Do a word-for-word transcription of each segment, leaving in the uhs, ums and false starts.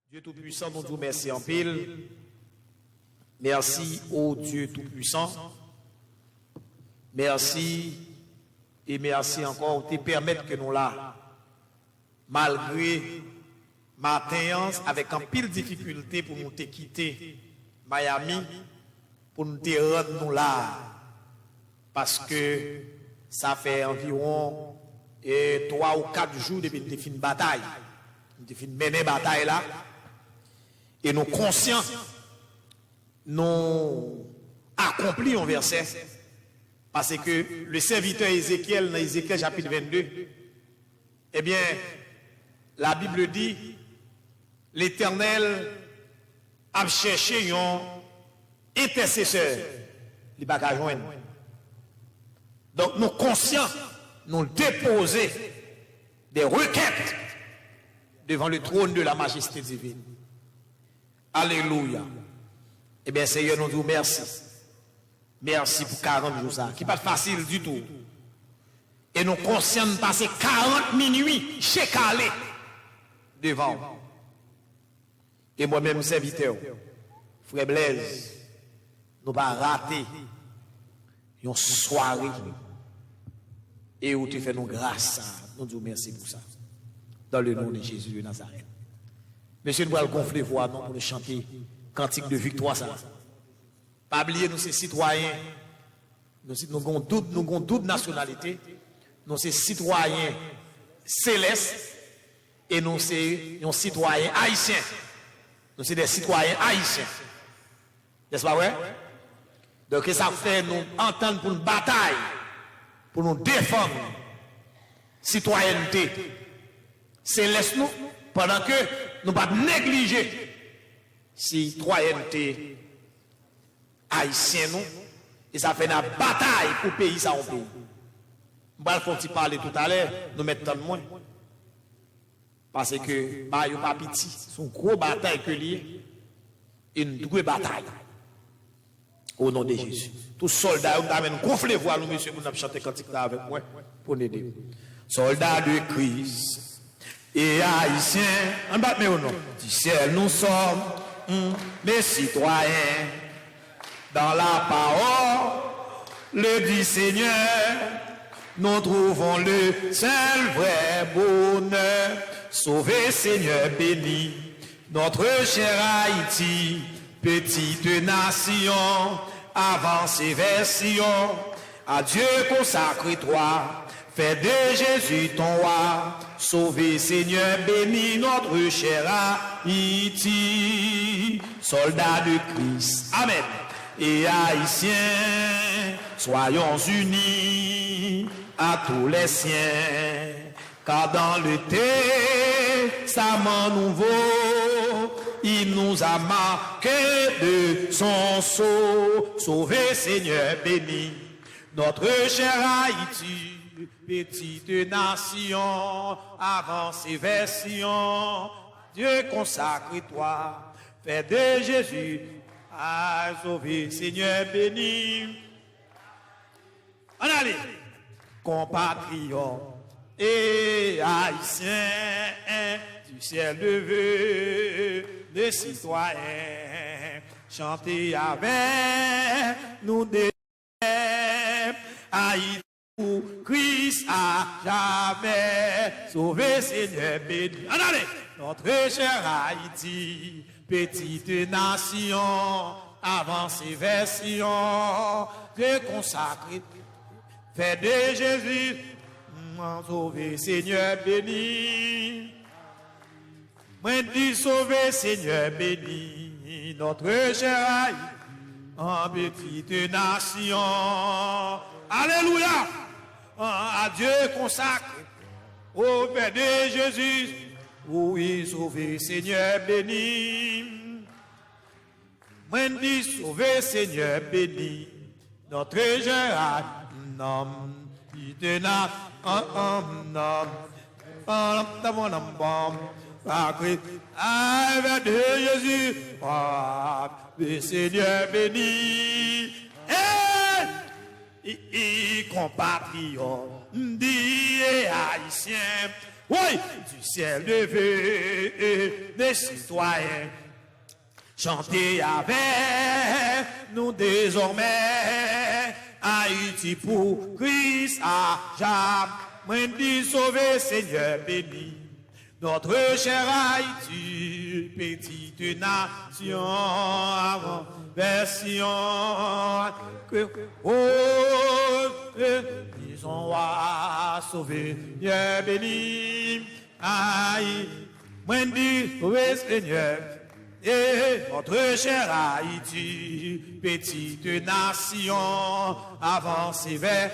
Dye Toupwisan, nou di w mèsi anpil. Mèsi, o Dye Toupwisan. Mèsi e mèsi ankò, ou te pèmèt ke nou la. Malgre maten an, avèk anpil difikilte pou nou te kite Miami, pou nou te rann nou la a. Paske sa fè anviwon, e, twa ou kat jou depi n te fin batay. N te fin mennen batay la. E nou konsyan, nou akonpli yon vèsè. Paske le sèvitè Ezekyèl, nan Ezekyèl chapit vennde, ebyen, la Bible dit, Letènèl ap chèche yon entèsesè, li pa ka jwenn. Donk, nou konsyan, nou depoze des requêtes devant le trône de la majesté divine. Alelouya. Ebyen, Senyè, nou di w mèsi. Mèsi pou karant jou sa a, ki pa t fasil ditou. E nou konsyan n pase karant minui je kale devan w. E mwen menm, sèvitè w, frè Blèz, nou pa rate yon sware. E ou te fè nou gras sa a. Nou di w mèsi pou sa. Dans le nom de Jésus de Nazareth. Mesye, nou pral gonfle vwa nou pou nou chante kantik de viktwa sa a. Pa bliye, nou se sitwayen. Nou se, nou gon doub, nou gon doub nasyonalite. Nou se sitwayen selès e nou se yon sitwayen ayisyen. Nou se de sitwayen ayisyen. Nèspa vre? Donk, e sa k fè nou antann pou n batay, pou nou defann sitwayènte selès nou, pandan ke nou p ap neglije sitwayènte ayisyen nou, e sa fè n ap batay pou peyi sa yon peyi. M pral fè yon ti pale toutalè, nou mèt tann mwen. Paske ba yo pa piti, se yon gwo batay ke li ye. E n dwe batay. O non de Jezi. Tout sòlda yo, m ta renmen n gonfle vwa nou, mesye, pou n ap chante kantik la avèk mwen, pou n ede m. Soldats de Christ et Haïtiens, ann bat men yo non. Du ciel nous sommes, mm, mes citoyens. Dans la parole du Seigneur, nous trouvons le seul vrai bonheur. Sauve, Seigneur, bénis notre chère Haïti, petite nation, avance et vers Sion. À Dieu consacre-toi, fais de Jésus ton roi. Sauve, Seigneur, bénis notre chère Haïti. Soldats de Christ, amen, et Haïtiens, soyons unis à tous les siens. Car dans le Testament nouveau, il nous a marqués de son sceau. Sauve, Seigneur, bénis notre chère Haïti, petite nation, avance vers Sion. Dieu consacre-toi, fais de Jésus, à sauver, Seigneur, bénis. Ann ale. Compatriotes et Haïtiens, du ciel de vœux, les citoyens, chantez avec nous des Haïti pour Christ à jamais. Sauve, Seigneur, bénis. Ann ale. Notre chère Haïti, petite nation, avance vers Sion. Dieu consacre, fais de Jésus, mm, sauve, Seigneur, bénis. Mwen di, sauve, Seigneur, bénis notre chère Haïti, en petite nation. Alelouya! En, à Dieu consacré, au Père de Jésus, oui, sauve, Seigneur, bénis. Mwen di, sauve, Seigneur, bénis notre chère Haïti, petite nation, sacré, avec de Jésus, le Seigneur béni. Hey! Konpatriyòt, m di e ayisyen, woy, du ciel de venez citoyens. Chante avèk nou dezòmè, Ayiti pou Kris a jamè. Mwen di sove Senyè beni. Notre chère Haïti, petite nation, avant version que oh, disons à sauver, Dieu béni, aïe, mwen di, oui Seigneur, et notre chère Haïti, petite nation, avance vers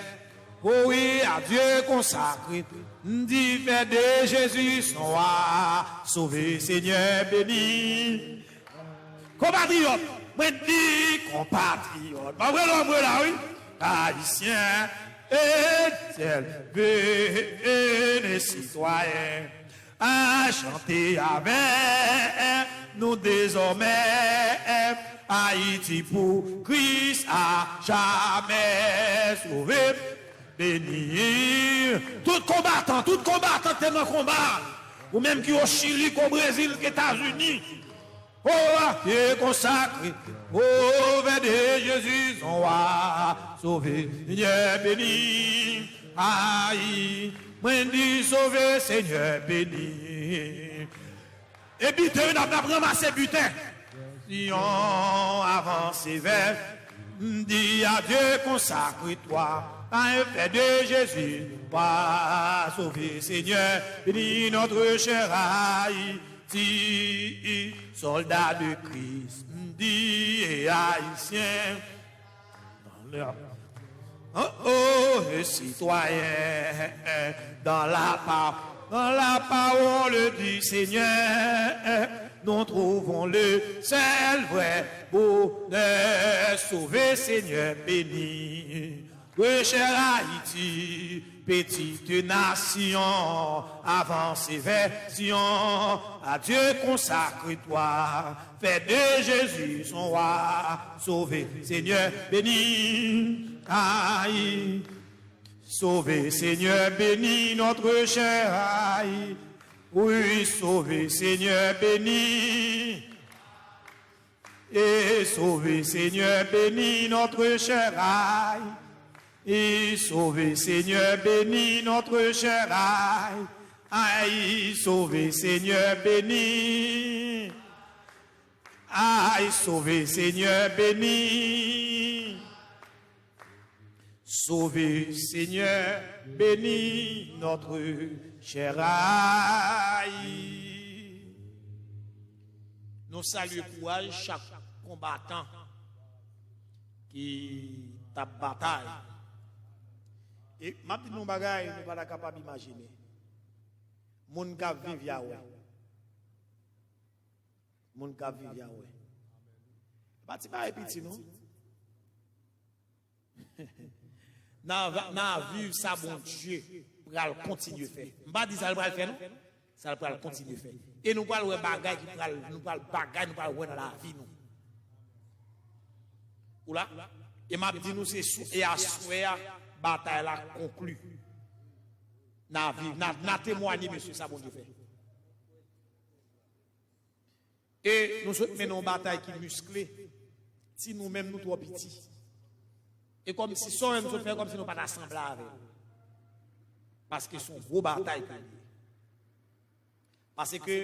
Oh wi, a Dye konsakre, m di fè de Jezi son wa, sove Senyè beni. Konpatriyòt, mwen di konpatriyòt, m ap rele w la wi, ayisyen, etyèl, vene sitwayen. A chante avèk nou dezòmè, Ayiti pou Kris a jamè sove, beni. Tout konbatan, tout konbatan ki te nan konba, ou menm ki o Chili, ki o Brezil, ki Etazini, o a te konsakre, o vè de Jezi, son wa, sove, Senyè beni. Ay, mwen di sove, Senyè beni. E biten, wi, n ap, n ap ranmase biten. Siyon avanse vè, m di a Dye konsakre twa, a fè de Jezi, wa sove Senyè, beni notre chère Haïti, soldat de Christ, m di e ayisyen. Oh, oh, sitwayen, dans la pa-, dans la parole du Seigneur, nous trouvons le seul vrai bonheur. Sove Senyè beni. Wi chè Ayiti, petite nation, avanse vè Siyon, a Dye konsakre twa. Fè de Jezi son wa, sove Senyè beni. Ay, sove Senyè beni notre chère Ay. Wi, sove Senyè beni. E sove Senyè beni notre chère Ay. E sove Senyè beni notre chère Ay. Ay, sove Senyè beni. Ay, sove Senyè beni. Sove Senyè beni notre chère Ay. Nou salye kouraj chak konbatan ki t ap batay. E m ap di nou yon bagay nou pa ta kapab imajine. Moun k ap viv y a wè. Moun k ap viv y a wè. Pa ti bagay piti non. N a, n a viv sa Bondye pral kontinye fè. M pa di sa l pral fè non. Sa l pral kontinye fè. E nou pral wè bagay ki pral, nou pral bagay, nou pral wè nan lavi nou. Ou la? E m ap di nou se sou, e aswè a, batay la konkli. N a viv, n a, n a temwanye, mesye, sa Bondye fè. E nou sot mennen yon batay ki miskle. Ti nou menm, nou twò piti. E kòmsi sa w wè m sot fè, kòmsi nou pa ta sanble avè l. Paske se yon gwo batay ke l ye. Paske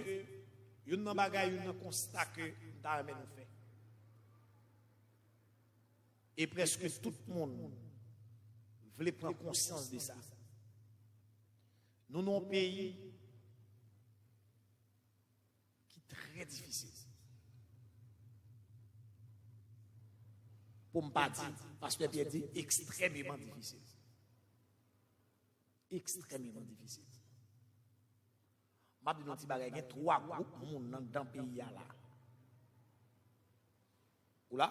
youn nan bagay, youn nan konsta ke m ta renmen nou fè. E prèske tout moun vle pran konsyans de sa. Nou nan yon peyi ki trè difisil. Pou m pa di, pastè Pierre di ekstrèmeman difisil. Ekstrèmeman difisil. M ap di nou yon ti bagay, gen twa gwoup moun anndan peyi a la. Ou la?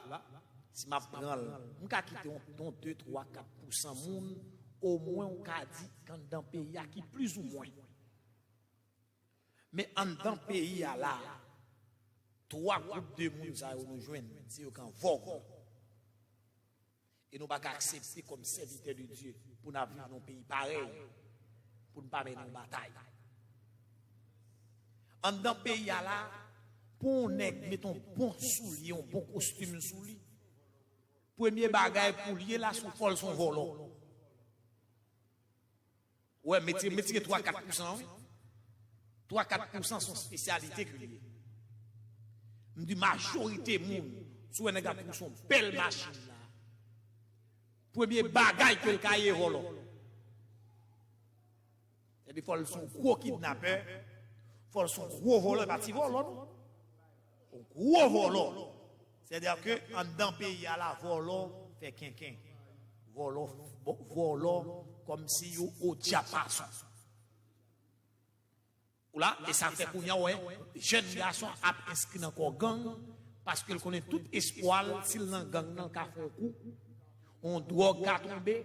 Si m ap pran l, m ka kite yon, yon de, twa, kat pousan moun, omwen ou ka di, anndan peyi a ki plizoumwen. Men anndan peyi a la, twa gwoup de moun sa yo nou jwenn, se yo k an vòg. E nou pa ka aksepte kòm sèvitè de Dye pou n ap viv nan yon peyi parèy, pou n pa mennen yon batay. Anndan peyi a la, pou yon nèg met yon bon soulye, yon bon kostim sou li, premye bagay pou l ye la, se fò l se yon vòlò. Ou wè, metye, metye twa kat pousan, wi. Twa kat pousan se yon espesyalite ke l ye. M di majorite moun, si w wè nèg la pou son bèl machin la, premye bagay ke l ka ye vòlò. Epi fò l se yon gwo kidnapè, fò l se yon gwo vòlò, e pa ti vòlò non. Yon gwo vòlò. Sètadi ke anndan peyi a la, vòlò fè kenken. Vòlò, vòlò kòmsi yo o dyapason. Ou la, e sa fè kounye a, wè, jèn gason ap enskri nan kò gang, paske l konnen tout espwa l, si l nan gang nan, l ka fè yon kou, yon dwòg ka tonbe,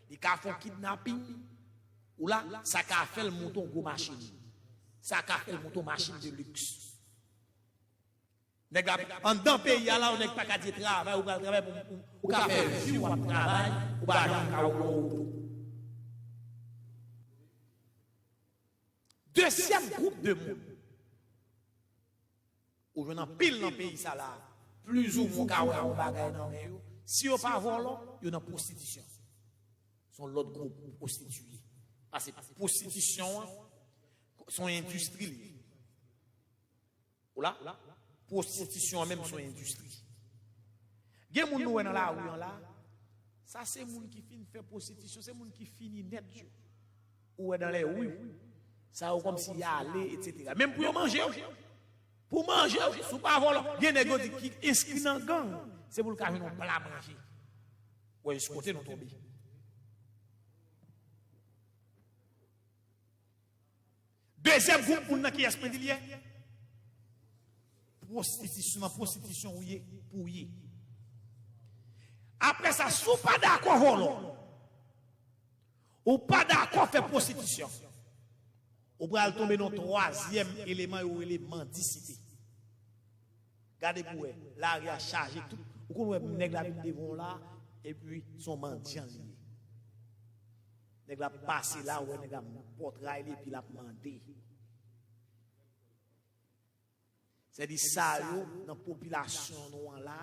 li ka fè yon kidnaping, ou la, sa ka fè l monte yon gwo machin. Sa ka fè l monte yon machin de liks. Nèg la, anndan peyi a la, yon nèg pa ka di travay, ou pral travay pou, pou, ou ka fè vi w ap travay, ou pa janm ka woule yon oto. Dezyèm gwoup de moun, ou jwenn anpil nan peyi sa la, plizoumwen ou ka wè yon bagay nan men yo, si yo pa vòlò, yo nan pwostitisyon. Se yon lòt gwoup pwostitiye. Paske pwostitisyon an, se yon endistri li ye. Ou la? Pwostitisyon an menm se yon endistri. Gen moun nou wè nan lari an la, sa se moun ki fin fè pwostitisyon, se moun ki fini nèt yo. Ou wè dans les rues, sa yo kòmsi y ale, etsetera. Menm pou yo manje, wi. Pou manje, wi, si w pa vòlò. Gen nèg yo di ki enskri nan gang, se pou l ka jwenn yon pla manje. Wè jis kote nou tonbe. Dezyèm gwoup moun nan, kiyès mwen di l ye? Pwostitisyon, nan pwostitisyon ou ye, pou w ye. Apre sa, si w pa dakò vòlò, ou pa dakò fè pwostitisyon, ou pral tonbe nan twazyèm eleman yo rele mandisite. Gade pou wè, lari a chaje tout. Ou konn wè nèg la vin devan w la, epi se yon mandyan li ye. Nèg la pase la, ou wè nèg la pòtray li, epi l ap mande. Sètadi sa yo, nan popilasyon nou an la,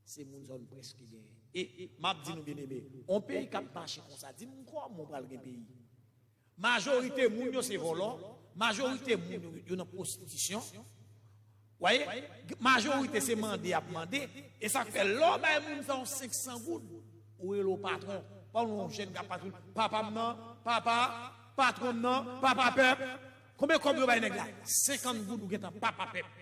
se moun sa yo n prèske genyen. E m ap di nou, byeneme, yon peyi k ap mache konsa, di m kòman w pral gen peyi? Majorite moun yo se vòlò, majorite moun yo, yo nan pwostitisyon. Wè, majorite se mande y ap mande, e sa k fè lè w bay moun sa yon senk san goud, ou rele w patwon. Pa w yon jèn k ap patwon, papa m nan, papa, patwon m nan, papa pèp. Konbyen kòb yo bay nèg la? Senkant goud, ou gentan papa pèp.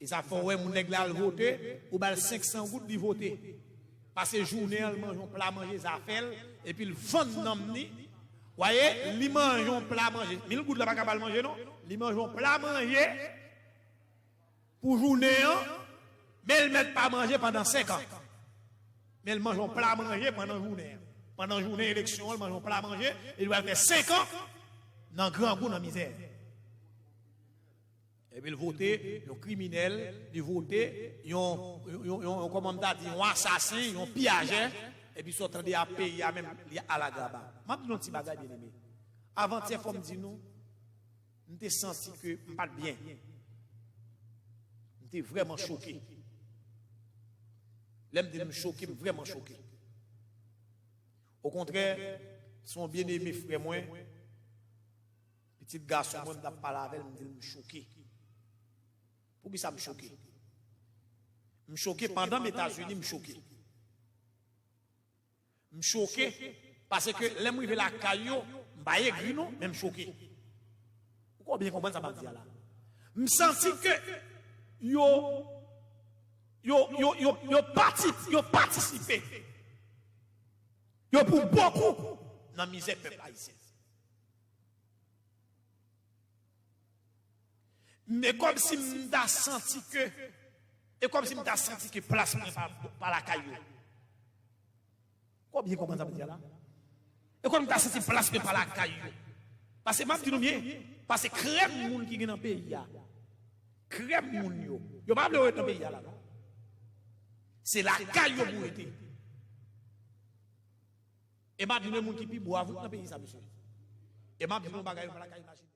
E sa fè w wè moun nèg la al vote, ou ba l senk san goud, li vote. Pase jounen an, l manje yon pla manje zafè l, epi l vann nanm li. Wè, li manje yon pla manje. Mil goud la pa ka ba l manje, non. Li manje yon pla manje pou jounen an, men l mèt pa manje pandan senk an. Men l manje yon pla manje pandan jounen an. Pandan jounen eleksyon an, l manje yon pla manje, e li pral fè senk an nan grangou, nan mizè. Epi l vote yon kriminèl, li vote yon, yon, yon, yon, kòman m ta di, yon asasen, yon piyajè, epi sa w tande a peyi a menm, li alagraba. M ap di nou yon ti bagay, byeneme. Avantyè, fò m di nou, m te santi ke m pa t byen. M te vrèman choke. Lè m di m choke, m vrèman choke. Okontrè, se yon byeneme frè mwen, pitit gason mwen, m t ap pale avè l, m di l m choke. Poukisa m choke? M choke pandan m Etazini, m choke. M choke, paske lè m rive lakay yo, m pa egri non, men m choke. Ou konn byen konprann sa m ap di a la. M santi ke yo, yo, yo, yo, yo pati, yo patisipe. Yo pou bokou nan mizè pèp ayisyen. Men kòmsi m ta santi ke, e kòmsi m ta santi ke plas mwen pa, pa lakay yo. Ou byen konprann sa m di a la? E kòm m ta santi plas mwen pa lakay yo. Paske m ap di nou byen, paske krèm moun ki gen nan peyi a, Krèm moun yo. Yo pa vle yo ret nan peyi a la non. Se lakay yo pou rete. E m ap di nou moun ki pi bravou nan peyi sa, mesye. E m ap di nou bagay yo pa ka imajine.